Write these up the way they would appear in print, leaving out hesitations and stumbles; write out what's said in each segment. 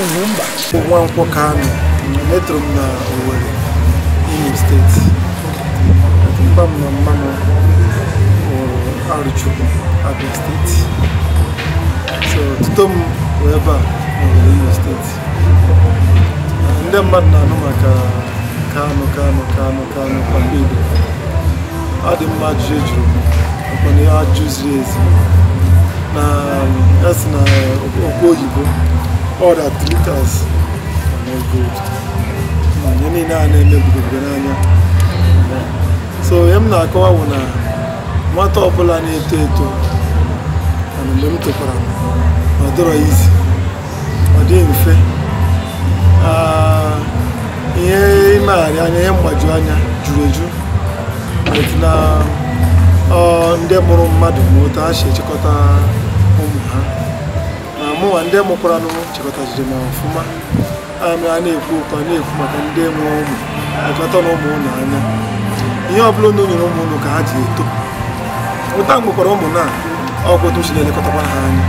Ugwumba. Nwankwọ Kanu, metro m na Owerri, Imo Steeti. Mpa m na mma m wụrụ Arochukwu, Abia Steeti. So tuto m wụ ebe a na Owerri, Imo Steeti. Ndị mmadụ na-anụ maka Kanu Kanu Kanu Kanu Kwambido. Ọ dị mma ajụjụ ejuru m, ọkwa na ihe ajụjụ ziri ezi. Na ya sị na okwu oyibo, all that glitters are not gold. Ihe niile a na-eme gburugburu n'anya. So ihe m na-akọwa bụ na nwata ọbụla na-eto eto, mana mgbe m tokwara na ọ dịrọ izi, ọ dịghị mfe. Ihe imegharị anya, ihe mgbaju anya juru eju. But na ndị mụrụ mmadụ ma otu ha si echekọta ụmụ ha, na mụnwa ndị mụkwaranụ chịkọtachiri m ọfụma. A na-ekwu okwu, a na-ekwu maka ndị mụrụ ụmụ, lekọta na ụmụ ụnụ anya. Ihe ọbụla unu nyere ụmụ ụnụ ka ha ji eto. Ụta m nwekwara ụmụ na ọkwa otu m si na-elekọtakwa ha anya.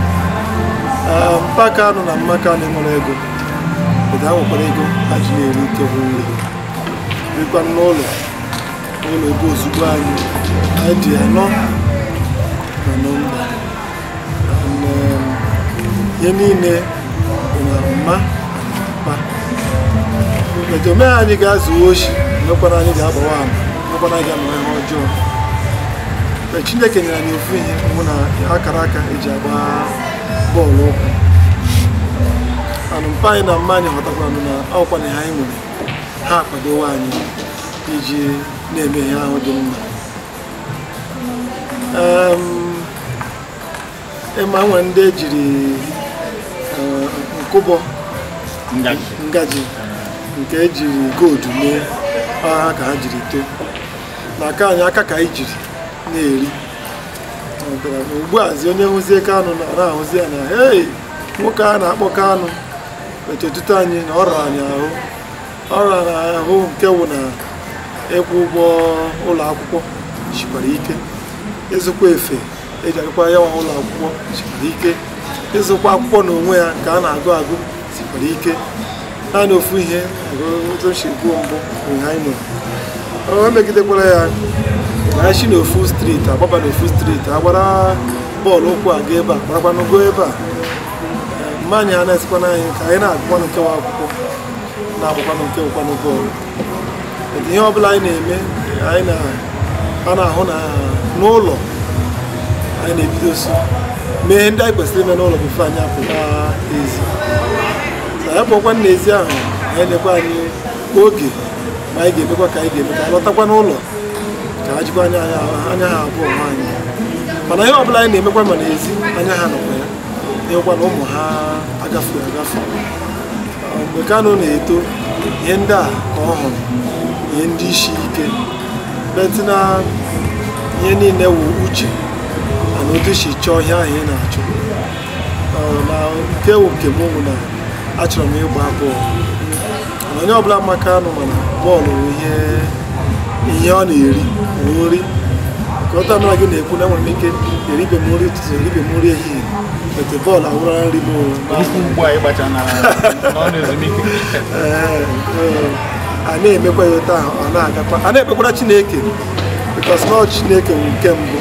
Mpa Kanu na mma Kanu nwere ego, ha nwekwara ego ha ji na-eri ike bụ nri. Rikwa n'ụlọ ụlọ ebe ozugbo anyị anyị dị anọ na nọmba. Ihe niile bụ na mma na mpa. Ejome anyị ga-azụ oshi, mekwana anyị ga-agbawa ama, mekwana anyị ga-anọ ihe ọjọọ. Chineke nyere anyị ofu ihe mụ na akara aka eji agba bọọlụ ụkwụ. Anụ mpa anyị na mma anyị ghọtakwara na ọkwa na ihe anyị nwere, ha akwadowo anyị iji na-eme ihe ahụ dị mma. Ịma nwe ndị ejiri nkụbọ ngaji nke ejiri gold mee ha ka ha jiri too. Na aka anyị aka ka anyị jiri na-eri. Ugbu a zi onye hụzie Kanu na-ahụzi ya na hei, nwoke a na-akpọ Kanu etutu anyị na ọ rara anyị ahụ. Ọ rara anyị ahụ nke wụ na ịkwụ ụgwọ ụlọ akwụkwọ sikwara ike, ịzụkwa efe eji agakwa ya ụlọ akwụkwọ sikwara ike, ịzụkwa akwụkwọ n'onwe ya ka a na-agụ agụ sikwara ike. Naanị ofu ihe otu mbụ bụ ihe anyị nwere. O megidekwara ya na si n'ofu streeti agbaba n'ofu streeti, agbara bọọlụ ụkwụ aga ebe a, gbarakwanụgo ebe a. Mma anyị ha na-esikwana anyị ka anyị na-agụkwanụ nkewa akwụkwọ, na-agbakwanụ nke ụkwanụ bọọlụ. Ihe ọbụla anyị na-eme, anyị na-ahụ na n'ụlọ anyị na-ebidosi mee ihe ndị anyị kwesịrị ime n'ụlọ before anyị apụta ezi. Anyị pụọkwa n'ezi ahụ, anyị nyekwa anyị oge ma anyị ga-emekwa ka anyị ga-eme ka alọtakwa n'ụlọ ka ha jikwa anya ha abụọ hụ anyị. Mana ihe ọbụla anyị na-emekwa ma n'ezi anya ha nọkwa ya, ịhụkwa na ụmụ ha agafe agafe. Mgbe Kanu na-eto, ihe ndị a ka ọ hụrụ, ihe ndị isi ike betina ihe niile wụ uche na otu si chọọ ihe ahụ ị na-achọ. Na nke wụ nke m wụ na achọrọ m ịgba bọọlụ. Onye ọbụla ma Kanu mana bọọlụ wụ ihe ọ na-eri wụ nri. Ka ọta mara gị na-ekwu na enwere m ike eribe m nri ụtụtụ, eribe m nri ehihie, ete bọọlụ awụra nri m. A na-emekwa ya otu ahụ, ọ na-agakwa. A na-ekpekwara Chineke, because na Chineke wụ nke mbụ.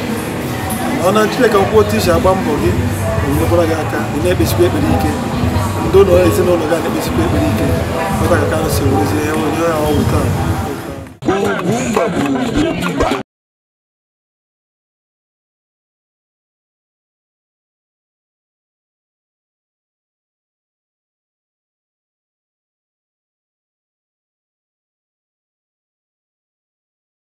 Ọ na Chineke nkwụ otu isi agba mbọ gị, o nyekwara gị aka, ị na-ekpesikwa ekpere ike. Ndị ụlọ ezinụlọ gị na-ekpesikwa ekpere ike. Ọta ka Kanu si werezie ihe onye ya ọwụ taa.